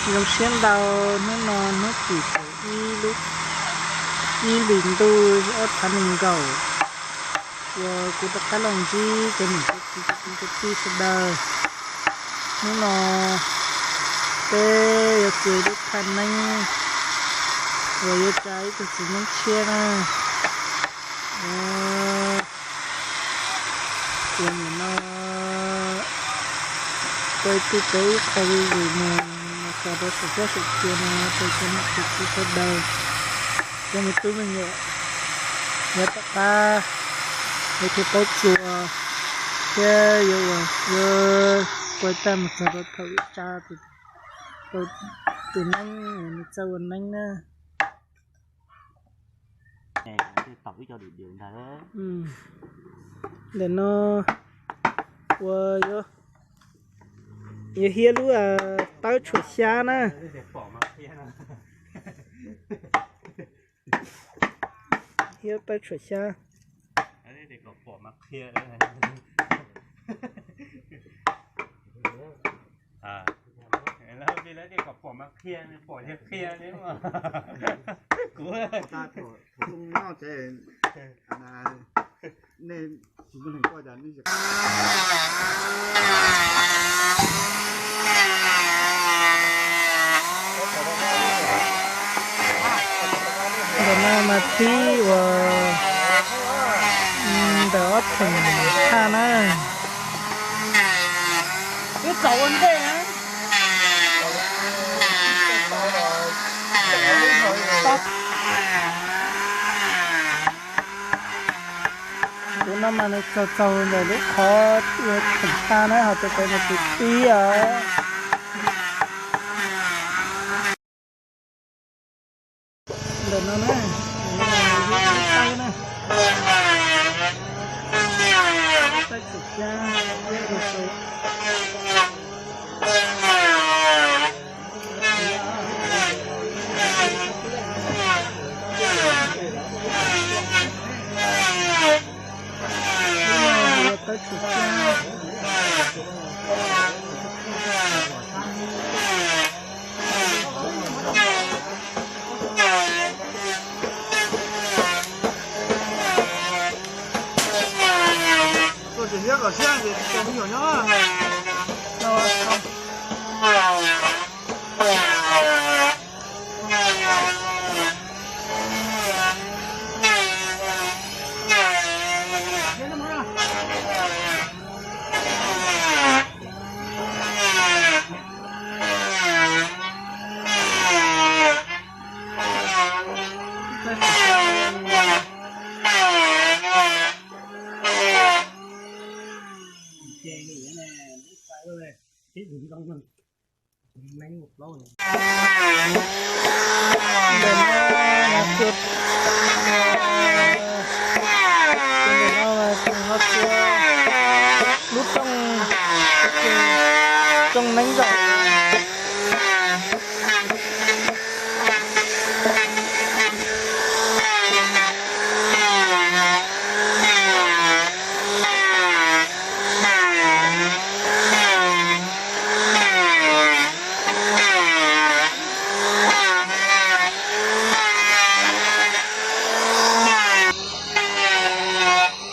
Zoo siab ntau, hnub no hnub tim kaum ib lub ib hlis ntuj ob phav nees nkaum, uas kuv rov qab los ntsib cov niam cov txiv kwv tij sawv daws. Hnub no peb yuav txua lub thaj neeb uas yuav tsa ib tug txiv neeb tshiab na. Uas nim no ua ib tug tau ib qho zuj zus mus, mus txog rau saum huab saum cua no rau cov niam cov txiv sawv daws, cov me tub me nyuam, yuav tom qab yuav thiaj paub txua thiab yuav ua, yuav ua tag mus txog rau thaum yuav tsa tus neeb, nws txawj ua neeb na. Ntawm no ua yuav hiab lub tawb tshuam xyab na. Hiab tawb tshuam xyab. Ntawm no mas tib uas ntawm ob theem thaj na. Tus no mas nws txaug txaug ntawm lub qhov ua theem thaj na, ho tus pem mas tus tib os. Ntawm no na, ntawm no mas yog lub tawb na. Tawb tshuam xyab, tawb tshuam xyab. Ntawm no, ntawm no ho txua lub rooj, rooj neeb zaum.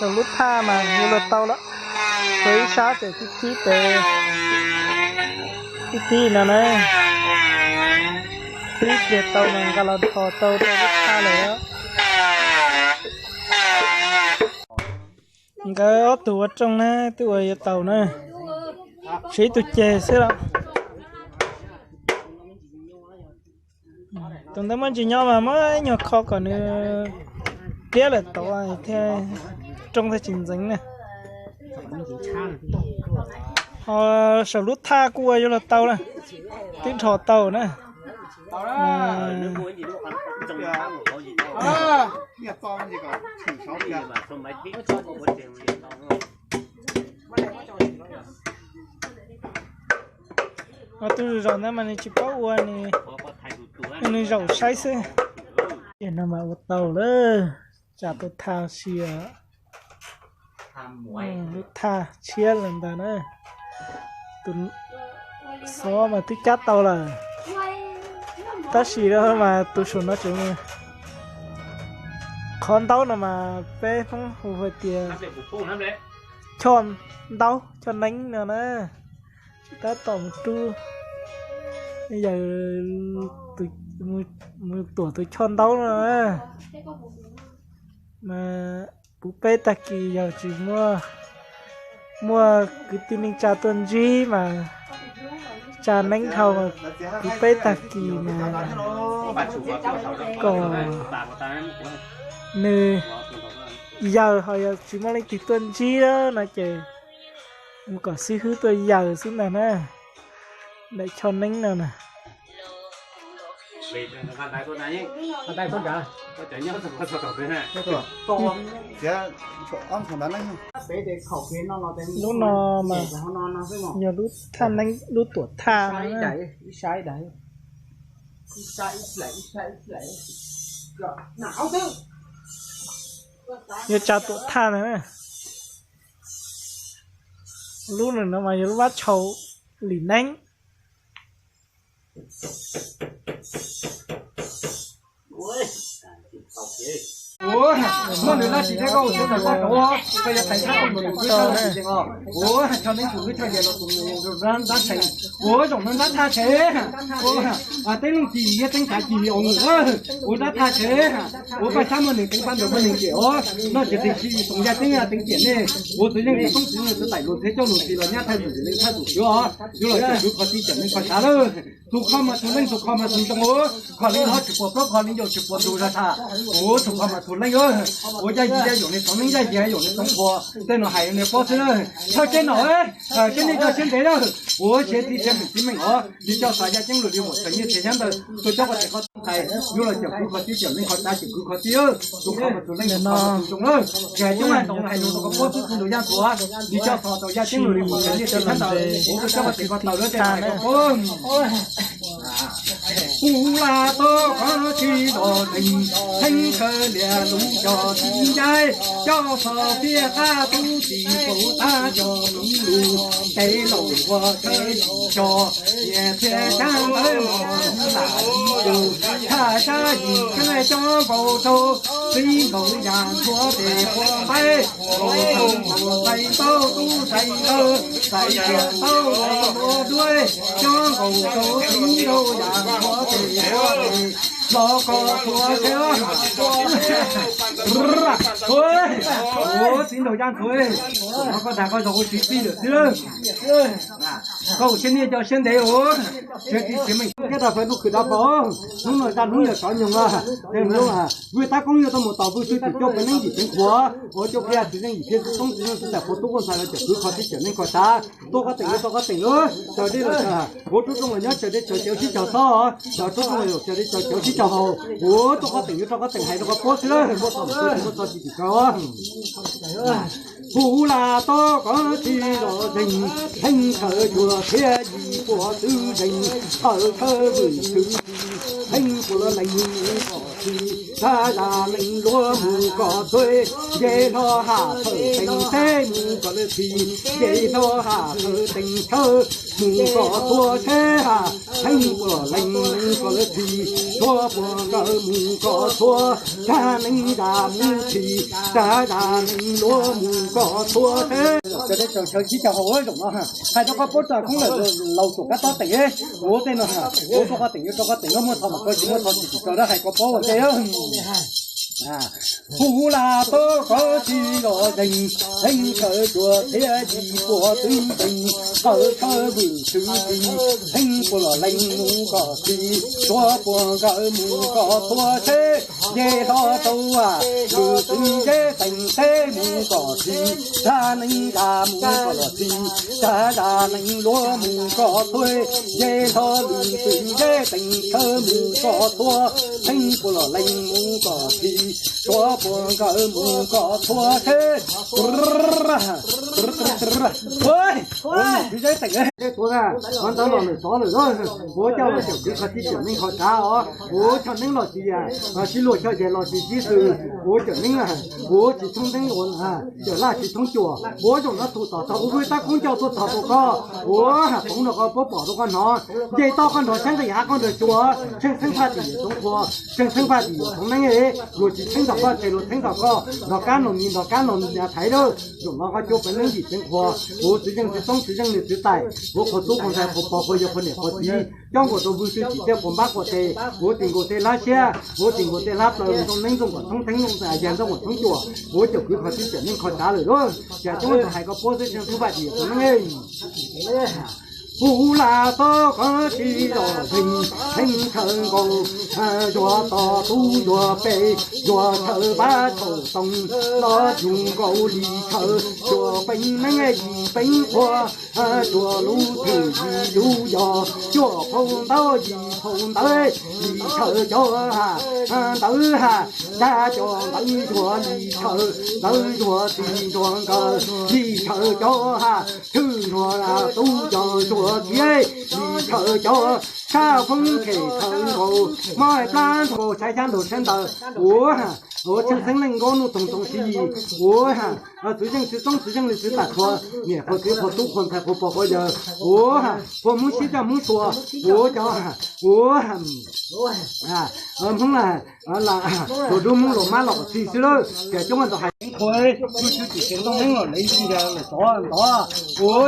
Saum lub thaj mas yuav luag tau lawm, tau ib sab ces tib tib pem, tib tib no na, tib pliag tau mas nqa los dhos tau rau lub thaj lawm. Nkawd ob tug ua rooj na twb ua yuav tau na, tshuav ib tug ceg xwb los. Tus ntawd muaj ntsis nyob mas muab ib nyuag kho kom nws pliab lawm tod thiaj rooj thiaj tsis ntxeev na. Ho saum lub thaj kuj ua yuav luag tau na, twb dhos tau na. Ho tus zaum ntawd mas nws tsis paub ua, nws zaum saib xwb. Ces no mas ua tau lawm, tsam tus thaj si, lub thaj tshiab lawm ntag na. Tus xov mas twb cab tau lawm. Tab sis no mas tus saum no tseem, qhov ntaub no mas peb Hmoob hu hais tias choj ntaub choj neeb no na. Tab tom mus rub yawg mus tuam tus choj ntaub no na. Mas puv peb tag kis yog tsis muaj, muaj kwv tij neej tsa tuaj ntsib mas tsa neeb dhau mas puv peb tag kis mas kom nws yawg ho yog tsis muaj leej twg tuaj ntsib no ces mus kom xib hwb tuaj yawg xwb ntag na. Daim choj neeb no na. Lub no mas yog lub thaj neeb, lub tuam thaj no. Yuav tsa tuam thaj na. Lub no mas yog lub vab tshau lim neeb. Muaj nws dab tsi thiab koj ua siab tawm koj rau, koj yuav thaiv thab tau nws tus kwv tij los tus yees os. Ua tshaj neeb tus kwv tij los tus nrab tshee, ua zaum no nrab thaj tshee. Ua teb looj ci yaj teeb kav ci os, ua nrab thaj tshee. Ua paj xyab muaj neeg teev paj ntaug muaj neeg cem os. Noj tsis qis tsis xoom yaj teeb yaj teev cem nej. Ua txwv yeej txwv toob txwv txwv taim luag ntxhiab coj luag ntxhi los nyab thaj zus leej thaj zus xwb os. Yuav los cawm kwv kho tij cawm neeb kho tsav lawm. Txhua qhov mas txhua leej txhua qhov mas txhua ntoo, kho li hlob tsis puas plaub kho li ncauj tsis puas ntug zog tshaj. Ua txhua qhov mas txhua leej, ua yaj yim yaj yaum li txhoov neeb yaj yim yaj yaum li txhoov qhua. Tej no hais li paub xwb na. Thawj teb no, seb nej coj siab ntev lawm, ua siab tib siab meem tib meem os, li coj xav yaj ceeb lug li muam txhais nyiaj txiag nyab ntawd tuaj cob qhov tsev qhov thaiv, yuav los cawm kwv kho tij cawm neeb kho tsav cawm kwv kho tij. Txhua qhov mas txhua leej txhua qhov mas txhua ntoo lawm. Ces coob hais ntau hais lus rau koj paub xwb txhua ntau yaj ntxhuav, li coj xav tau yaj ceeb lug li muam txhais nyiaj txiag nyab ntawd, ua tuaj cob qhov tsev qhov taw lawm tej no hais koj paub. Kuv lam tau qhov tsis los zeeg, theej khaws lias lus cog tib ncaib, coj xov tiaj qab tub txis faus tab cog mloog lus, ces laus ua thawj cog, niam thiab cab ntawd mos lam lus, thaj sab yim keeb coj nkaus rau, txiv nkaus yam ntxhuav tes qhua qaib, nkaus tau nkaus txais ntaub tub txais ntawd, txais tiam ntaub ua duab, coj nkaus rau txiv nkaus yam ntxhuav tes qhua tes, los koj txhua tsev. Ua txiv nraug yaj ntxhuav, koj dag koj zog ua tsis txij lawm xwb. Koj ua siab nyiaj coj siab ntev os, siab tib siab meej thiab dab fais lub khwv dab fais. Hnub no zaj hnub yog sov nyoog, vwj tab koob yuav tau mus tos vwj tug twm coj peb neeb yim teev qhuav, ua coj peb yaj txiv neej yim thiab tub toob txiv neej txhua tais qhua tub quaj ntxhais los cawm kwv kho tij cawm neeb kho tsav. Tuaj qhov teem yuav rau qhov teem, sawv dej los sawv, ua rub rooj los nyob sawv dej sawv cawv sib caug xob, sawv rub rooj los sawv dej sawv cawv sib caug haus. Ua tuaj qhov teem yuav rau qhov teem hais rau koj paub xwb, muaj txog mus txog tsis muaj txog tsis tsis kawg. Kuv lam tau qhov tsis los zeeg, theej khaws cuag thiab yim puas txwv zeeg, tawv khawb vwm txwv txwv, theej puas los lees mus kom txhij, tag zaj lees luag mus kom txhua, nce hlo ham thawm teem teb mus kom lawv txhij, nce hlo ham thawm teem chaw mus kom txhua tsheb ham, theej puas los lees mus kom lawv txhij, txhua puas nkawd mus kom txhua, tag neej zaj mus txhij, tag zaj lees luag mus kom txhua tsheb. Sawv dej sawv cawv sib caug haus zaum no, hais rau koj paub txog khoob lawm laus tuam kab tob teem, ua tej no, ua tuaj qhov teem yuav rau qhov teem los muaj txog mas koj tsis muaj txog tsis tsis tau dab hais koj paub ua ntej. Kuv lam tau qhov tsis los zeeg, theej khaws cuag thiab yim puas txwv zeeg, tawv khawb vwm txwv txwv, theej puas los lees mus kom txhij, txhua puas nkawd mus kom txhua tsheb, nce hlo rau vwm txwv zeb teem teb mus kom txhij, tag neej zaj mus kom los txhij, tag zaj lees luag mus kom txhua, nce hlo vwm txwv zeb teem chaw mus kom txhua, theej puas los lees mus kom txhij, Tuav puas nkawd mus kom txhua tsheb. Ua, ua, tus zeb teem tuav na, qhov ntawd los lawm tod lawm. Ua coj los cawm kwv qhov tib cawm neeb qhov tsav os. Ua choj neeb los tsis, tsis luag choj yaig los tsis tib xwm. Ua cawm neeb, ua tsis thoob neeb ua, cawm laj tsis thoob cuam. Ua zaum no thum tom txog ua vwj tab koob coj tuaj txog rau koj. Ua poov rau koj paub pom rau koj hnov. Nce toj koj nrog tshab nqis hav koj nrog cua. Tsheej txheeb phaj tim yawm txoov qhua, tsheej txheeb phaj tim yawm txoov neeb es. Luag tsis txheeb nrog koj ces luag txheeb nrog koj, nrog kab nrog mis nrog kab nrog mis thaiv lawm. Zaum no koj cua peev neeb yim peev qhua. Ua txiv zeej txiv toob txiv zeej niam txiv tais, ua qhua tub qhua ntxhais qhua pog qhua yawg qhua niam qhua txiv, cob nkaus rau vwj txwv tim tej quas npab quas tes, ua tim nkaus tej hlab siab, ua tim nkaus tej hlab plaws zoo neeb zoo kom thoob theeb zoo yag zoo kom thoob cuam, ua cawm kwv qhov tib cawm neeb qhov tsav lawm lauj. Cas coob tus hais koj paub xwb tseeb tub vaj tim yawm txoov neeb. Hu la txog qhov tsis zom zeeg, heev khaws nkaus, zuag tod tub zuag pem, zuag chaw pab thaum toog, los yug nkaus li chaw, zuag peev neeb yim peev qhua, zuag lub thwm yim lub yog, zuag phau ntawv yim phau ntawv, yim chaw cov ha, ntawv ha, dab cov ntawv zuag yim chaw, ntawv zuag txiv zuag nkawd, yim chaw cov ha, thwj zuag tub cov zuag txiv, yim chaw cov sab foob khem khaws nkaus, mob plab nkaus saib xyab nraug saib ntawd, ua, ua tsheej xeeb neej nkaub nuj toog tsoom siv yim, ua, txiv zeej txiv toob txiv zeej niam txiv tais qhua, niam qhua txiv qhua tub qhua ntxhais qhua pog qhua yawg, ua, qhua Hmoob sib coj Hmoob sua, ua cov, ua, Hmoob, ua dub Hmoob los mab los qhov txhij xwb lawm, cas coob ntau hais qhua, vwj txwv tim seev ntooj neeb los lev ntsis lawm tod ntod, ua,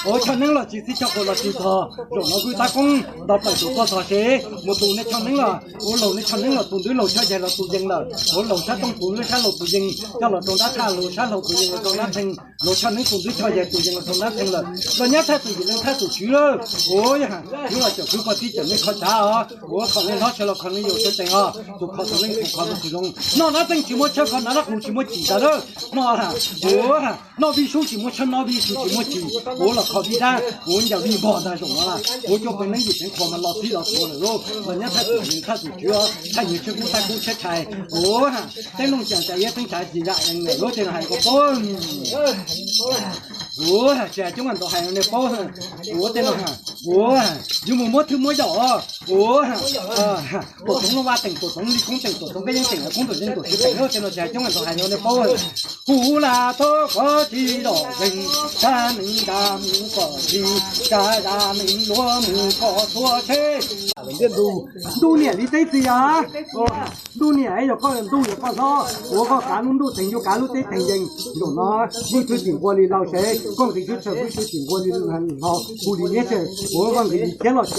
ua choj neeb los tsis txhij choj qhua los tsis txog, zaum no vwj tab koob nto plaws tus tuaj txog seb mus tus nej choj neeb los, ua laug nej choj neeb los tus ntawd laug choj yaig los tus yees lawm, ua laug sab tooj tus ntawd sab laug tus yees coj los rau nrab thaj, laug sab laug tus yees los rau nrab txheej, laug choj neeb tus ntawd choj yaig tus yees los rau nrab txheej lawm, los nyab thaj tus yim leej thaj tus tswv lawm, ua, yog los cawm kwv qhov tib cawm neeb qhov tsav os, ua kho nej hlob sawv los kho nej yau sawv tsees os, tus kho tus neej tus kho tus kws zoo, noj nab txeej tsis muaj tshawb kho nab lab qus tsis muaj cim ntag lawm, noj, ua, noj vij sub tsis muaj tshawb noj vij sub tsis muaj cim, ua los kho vij dab, ua ncaws vij npog ntag zaum no las, ua cua peev neeb yim peev qhua mas los txhij los txhua lawm lauj, los nyab thaj tus yim leej thaj tus tswv os, thaj yim tshiab kub thaj kub tshiab tshais, ua, teeb looj cas cas iab teeb tsav ci zam ees lawm lauj, tej no hais koj paub. Ua, tsis hais coob ntau hais no nej paub, ua tej no, ua, yuav mus muab thwj muab yom, ua, tuam txoov Looj Vaj teem, tuam txoov Lis Koob teem, tuam txoov Kab Yeeb teem, koob tuam zeej tuam tswv teem, tej no tsis hais coob ntau hais no nej paub. Hu la txog qhov tsis zom zeeg, sab neeg nta mus kom txhij, sab zaj neeg luag mus kom txhua tsheb. Ntuj niam li teb txiv os, ntuj niam yog koj ntuj yog koj hlob, ua koj kav lub ntuj teeg yus kav lub teb teeg yees. Zaum no vwj txwv tim nqua li laus seb koj nqis tshwj tsawg, vwj txwv tim nqua li hlo hu li niab tsawg, ua koj nqis li thiab los,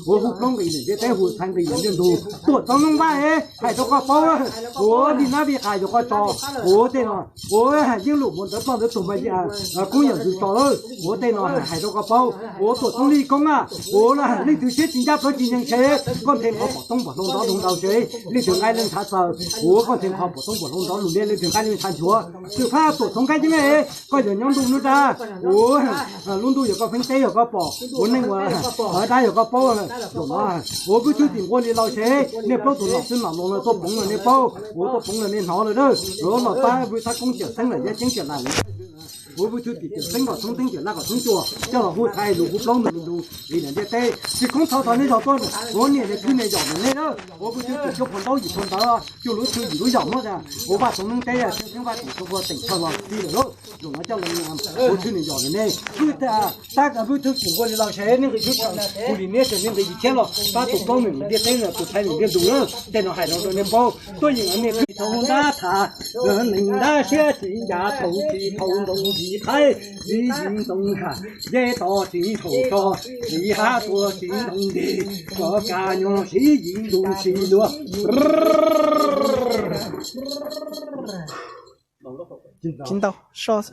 ua hu plaub nqis lwm ntiaj teb, hu txhais nqis lwm ntiaj ntug. Tuam txoov Looj Vaj hais rau koj paub, ua vij nab vij qas yog koj tso, ua tej no, ua yeeb lus mus ntawd ploj ntawd tug mas koob yawm ntws tso lawm, ua tej no hais rau koj paub. Ua tuam txoov Lis Koob a, ua leej twg siab tsis ncaj plawv tsis nyeeg seb koj nthe qhov pom toob pom hlau ntov lug ntau seb leej twg nqaij leej ntshav txaws, ua koj nthe qhov pom toob pom hlau ntov lug liab leej twg nqaij leej ntshav nchuav. Xwm phaj tuam txoov Kab Yeeb es, koj yog nyob ntuj nub dab, ua lub ntuj yog koj feeb teb yog koj pom, ua neej ua dab yog koj paub. Zaum no ua vwj txwv tim nqua li laus seb nej plaub tug nom xwb nom laus no tuaj poov no nej paub, ua tuaj poov no nej hnov lawm, ua los pab vwj thab koob cawm xeeb lawm yab ceeb cawm laj lawm. Ua vwj txwv tim cawm xeeb kom thoob teeb cawm laj kom thoob cua, coj los hu txhais lus hu plaub ntug li ntug li niam ntiaj teb. Tsis khoob txhov txog nej zog tuaj, ua niam niam txwj niam yom nws nej na. Ua vwj txwv tim cuaj phau ntaub yim phau ntawv, cuaj lub txwv yim lub yom muab, ua Vaj Xov Neeb teb, Xeeb Vaj tim Xov Vaj teem txhoj los txij lawm lauj. Zaum no coj los ua txwj niam yom nws nej. Vwj tab vwj txwv tim nqua li laus seb nej nqis tshwj tsawg, hu li niab tsawg nej nqis li thiab los pab tus plaub nws niam ntiaj teb no tus txhais nws ntiaj ntug na. Tej no hais rau nej paub. Tuaj yeem niam txwj thaum ntab tham, neeg ntab siab tsis ncav thaum tsis thaum ntoo tsis qhaib, tsis yim ntoo ha, yeb to tsis thaum so, tsis hab tua tsis ntoo nti, kov ka nyuag sib yim ntu sib luag. Tsis ntau, so xwb.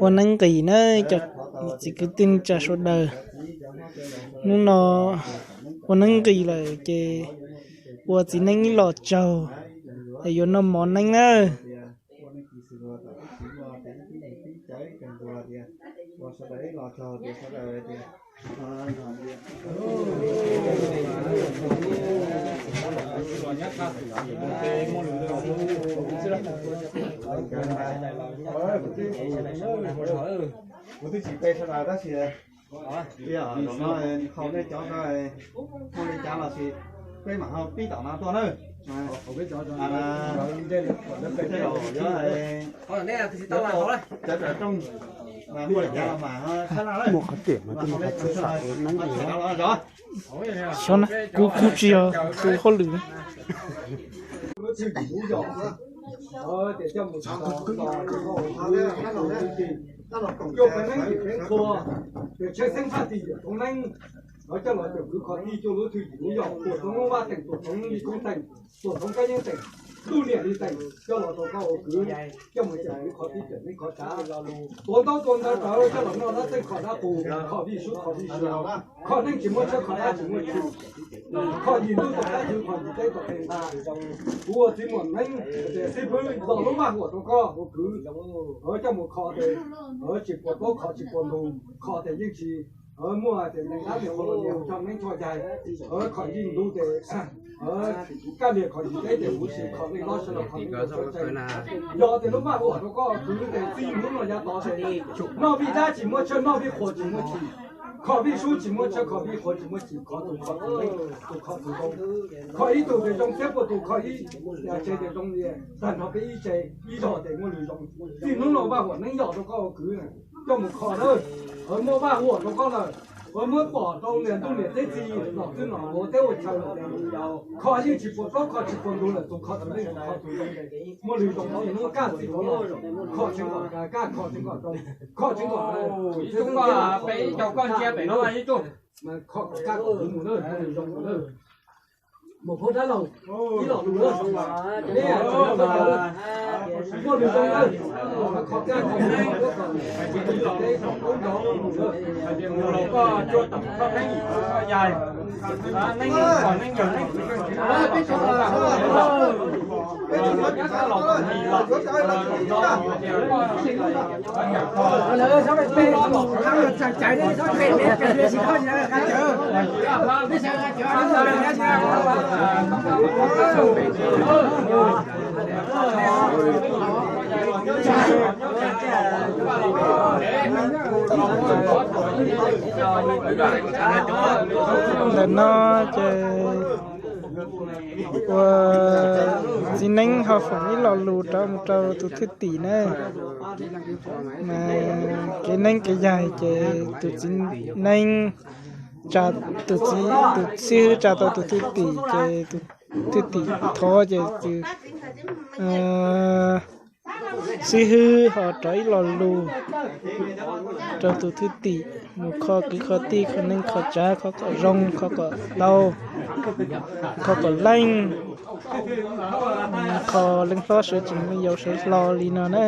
Ua neeb nqis na cov txiv kwv tij neej tsa sawv daws. Hnub no ua neeb nqis lawm ces ua txiv neeb ib los tsaug es yuav noj mov neeb na. Kuv twb tsis pe sawv daws tab sis no haus nej cov ko, muaj li cas los sis peb mam ho pib tom no tuaj na. Tej laus yuav cov rooj, muaj li cas los mam sab laj na. Xyov na, kuv kuv tsis yog tus hauj lwm. Coj peb neeb tim peb qhua, peb tsheb xeeb tshaj tim yawm thoob neeb, coj los cawm kwv kho tij cuaj lub thwj yim lub yog tuam thoob Vaj Teem, tuam thoob Li Koob Teem, tuam thoob Kab Yeeb Teem, Ntuj Niam Li Teem coj los rau koj ua kwv, coj mus cawm kwv kho tij cawm neeb kho tsav. Tuav ntaub tuav ntawv rawv coj los noj dab txeej kho dab qus, kho vij sub kho vij sua, kho neeb tsis muaj tsawb kho dab tsis muaj tshis, kho yim ntuj tom qab twg kho yim teb tom qab. Kuv ua txiv muam neeb tias xib fwb los lub vaj huam rau koj ua kwv, coj mus kho tes tsis puas plaub kho tsis puas ntug, kho tes yeej tsis muaj tias neeg dab niag qhuas los niag coj neeb coj yaig, kho yim ntuj tes kaj liam kho yim teb tes huv si kho neeg lob sawv daws kho neeb coj tseeb. Yog tias lub vaj huam rau koj kwv tes txij hnub no yav tod tes noj vij dab tsis muaj tsawb noj vij qhuas tsis muaj tshis, kho vij sub tsis muaj tsawb kho vij qhuas tsis muaj tshis, kho tus kho tus neeb tus kho tus zoo, kho ib tug tes zoo thiab puas tus kho ib tsev tes zoo li tag nrho peb ib tsev ib zog tes muaj lwm zoo. Txij hnub no vaj huam neeb yog rau koj ua kwv, coj mus kho lawm, muaj vaj huam rau koj lawm, muab pom rau niam ntuj niam teb txiv nom twb nom ua teb ua chaw lawm, kho yeej tsis puas plaub kho tsis puas ntug lawm, tus kho tus neeb tus kho tus zoo, muaj lwm zoo li hnub kaj txij hnub no, kho tseeb kom kaj kho tseeb kom zoo, kho tseeb kom peb ib co koj ntsia pem no ib tug, kho kom kaj kom zoo mus na, muaj lwm zoo mus na. Mus phob dab laug ib los lus lawm, muaj lwm zoo lawm, kho kaj kho zoo, koj kom teb koj mus na. Koj cua tom koj neeb yim koj yaig, neeb kom neeb yawg neeb kwv neeb txiv, peb tsis muaj los kom nim los, Ntawm no ces ua txiv neeb ho foom ib lo lus rov mus rau tus thwj tim na. Mas kev neeb kev yaig ces tus txiv neeb tsa, tus txiv, tus xib hwb tsa tau tus thwj tim ces tus thwj tim thov ces tus xib hwb ho rov ib lo lus rau tus thwj tim mus kho kwv kho tij kho neeb kho tsav, kho kom zoo kho kom tau, kho kom leej, kho leej hlob sawv tsees leej yau sawv hlo li no na.